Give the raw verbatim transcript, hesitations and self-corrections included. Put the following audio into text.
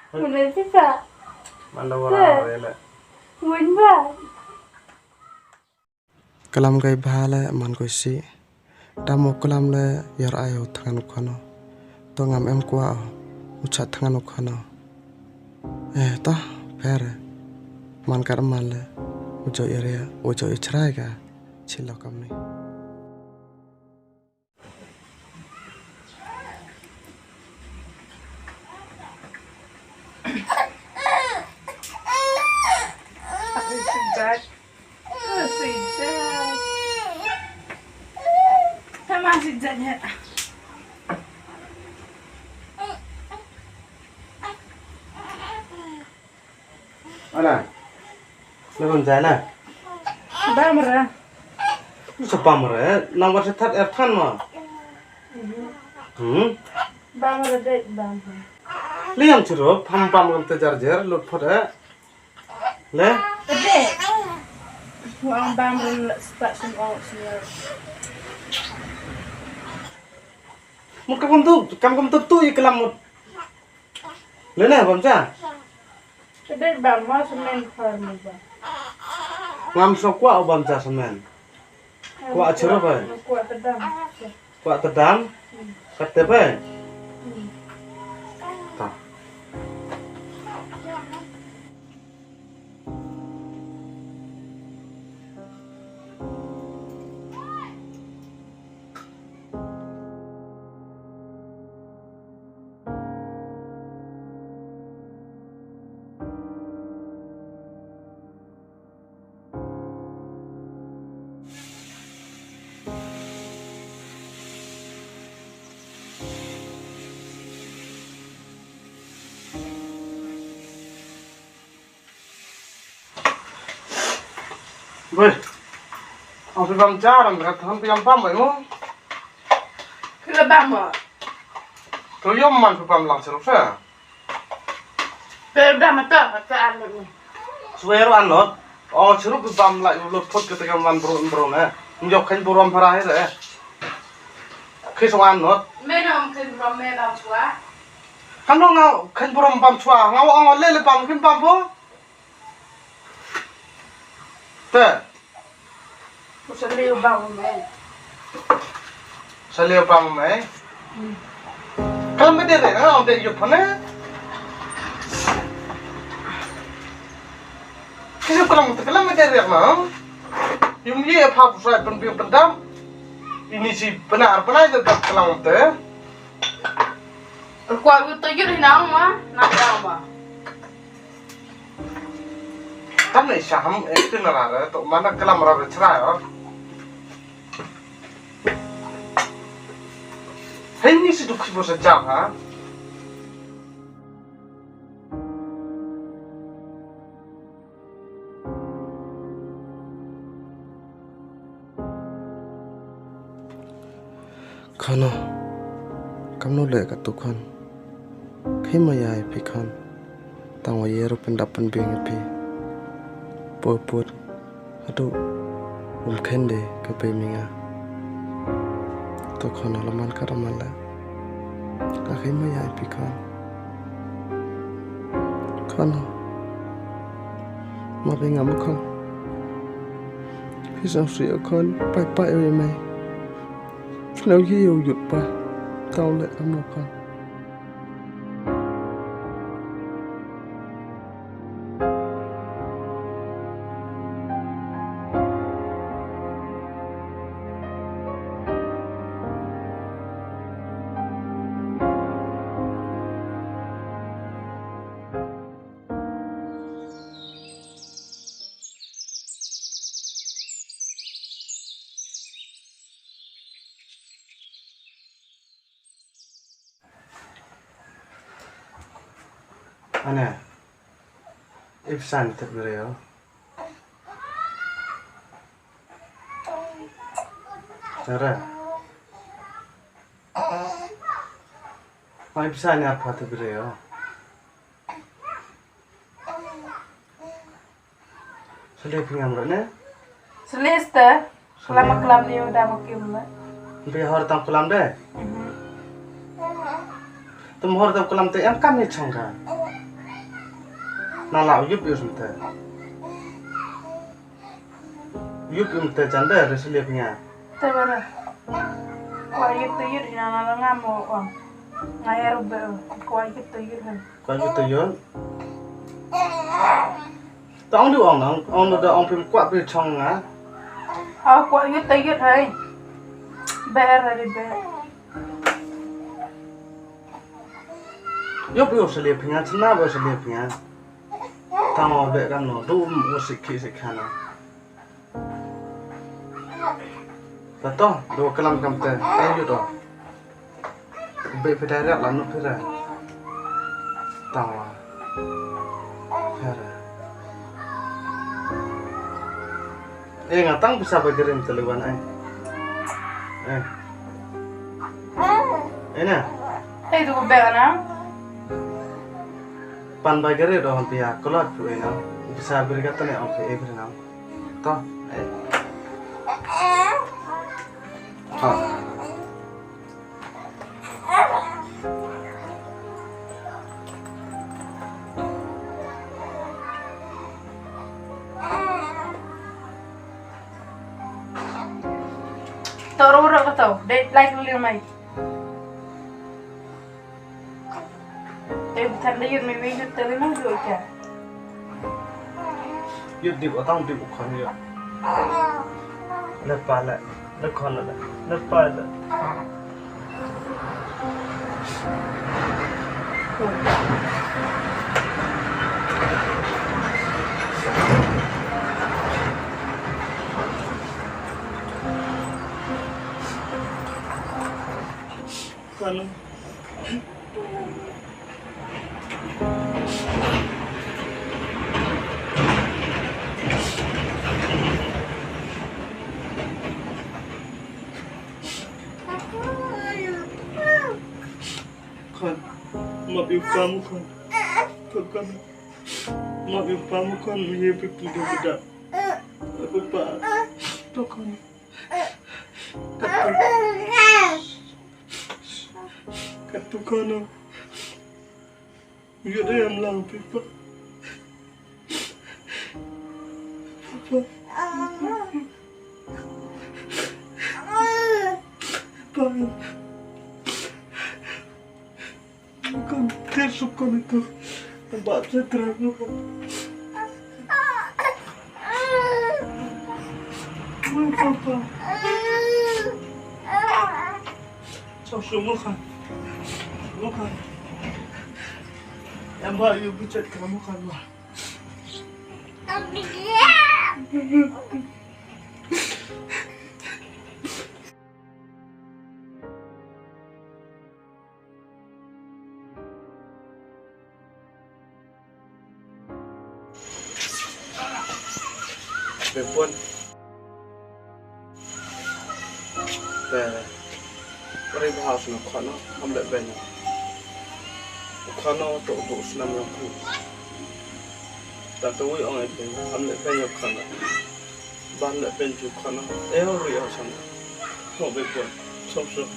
Udah sisa. Mana orang rela. Mun ba. Klam kai bha le man ko si. Dam u klam le ïar ai u thngan u khano. To ngam em kwah u chat thngan u khano. Eh, ta pher. Man kar man le. U jo area, u jo i chrai ka. Chilo kamni. Sijat. Sijat. Sama sijat ya. Ana. Ngan jai na. Bam ra. Sa bam ra, nang ba sa that er than ma. Hmm. Bam ra de bam. Liam chiro, pam pam ngam te jar jer, lut phot eh. Le. De. Wang bam ra spa sum ong senior. Mut kam kam tu, kam kam tu tu i kelam mut. Lene bam cha. Kedai bam ma semen khar mu ba. Ngam so kwah u bam cha semen. Kwah chiro ba. Kwah tedam. Kwah tedam. Kate ba. Ta. Boi. Ang phi bam cha ram ka thon phi bam pam bai mo. Kila bam mo. To yom man phi bam lang cheruk sa. Pe bam ta ta an mo. Suwer an not. Oh cheruk phi bam la yu lot phot ka ta kam wan bro bro na. Njok khan bro am phara he re. Khi song an not. Me no khan bro me bam chwa. Kan no nga khan bro bam chwa. Nga wa ang le le bam khin bam bo. Te. Sa liu bam me. Sa liu bam me. Kalam me de re na de yu phone. Kisu kalam te kalam me de re na. Yum ye pha pusai pen biu pen dam. Ini si benar benar de kalam te. Kwa yu to yu na ma na ma. Tam ne shaham ek tin ra re to mana kalam ra re chra yo. Hei ni si duk si bo sa jam ha. Khano, kamno leh katto khon. Khie ma ïa phi khon. Tang wa ïa ruh pyndap pynbiang ïa phi. Poi put. Haduh um khein de ka bei mi nga. To khon la man ka da man la. Ka khie ma ïa phi khon. Khon. Ma bei nga ma khon. Phi sa sri khon pai pai oi mai. Phi nau yi u yut pa. Tau le am lo khon. Ane, ipsan tep brio. Tara. Ma ipsan ar pha tep brio. Sale phi ngam ra ne? Sale ste. Klam klam ni udah makim la. Bi hor tam klam de. Tum hor tam klam te em kam ni chong ka. Na la u yut u sum te. Yut um te jan de re sele pnya. Te bara. Kwah yut te yut ina na la ngam o ong. Nga ya rubber. Kwah yut te yut han. Kwah yut te yut. Ta ong du ong nang, ong du da ong pim kwah pi chong nga. Ha kwah yut te yut hai. Ber re ber. Yop yop sele pnya, chna ba sele pnya. Tang o be kan no, du um o sikhi sikhana. Ta to, du kalam kam te, ai yu to. Be phi dai rap la nu phi ra. Tang wa. Phi ra. Eh, nga tang pisa ba grim te le wan ai. Eh. Eh na. Hei tu be na. Pan ba grim do hon pia kolot pu eh na. Pisa beri kata ne on pia eh beri na. To. Eh. Ha. To ro ro ko to, dei lai ko liu mai. Te bthan da yut me me yut te le mo jo kya. Yut dip otang dip u khon yut. Le pa le, le khon le, le pa le. Khon. Khon, map ïa u pam khon. To khon. Map ïa u pam khon, ïa pi pi da da. Papa. To khon. Katu. Katu khon. Ïa da ïa mlang pi pa. Papa. Pa. Kon ter suk kon itu. Ba se tra ko. Papa. Chau shu mo khan. Mo khan. Em ba yu bu chet kra mo khan ba. Bepon. Te. Ri bahas no khano, am le ben. Khano to to snam no khu. Ta to wi ong e ben, am le ben yo khano. Ban le ben ju khano. E ho ri ho sang. Ho bepon. Som som.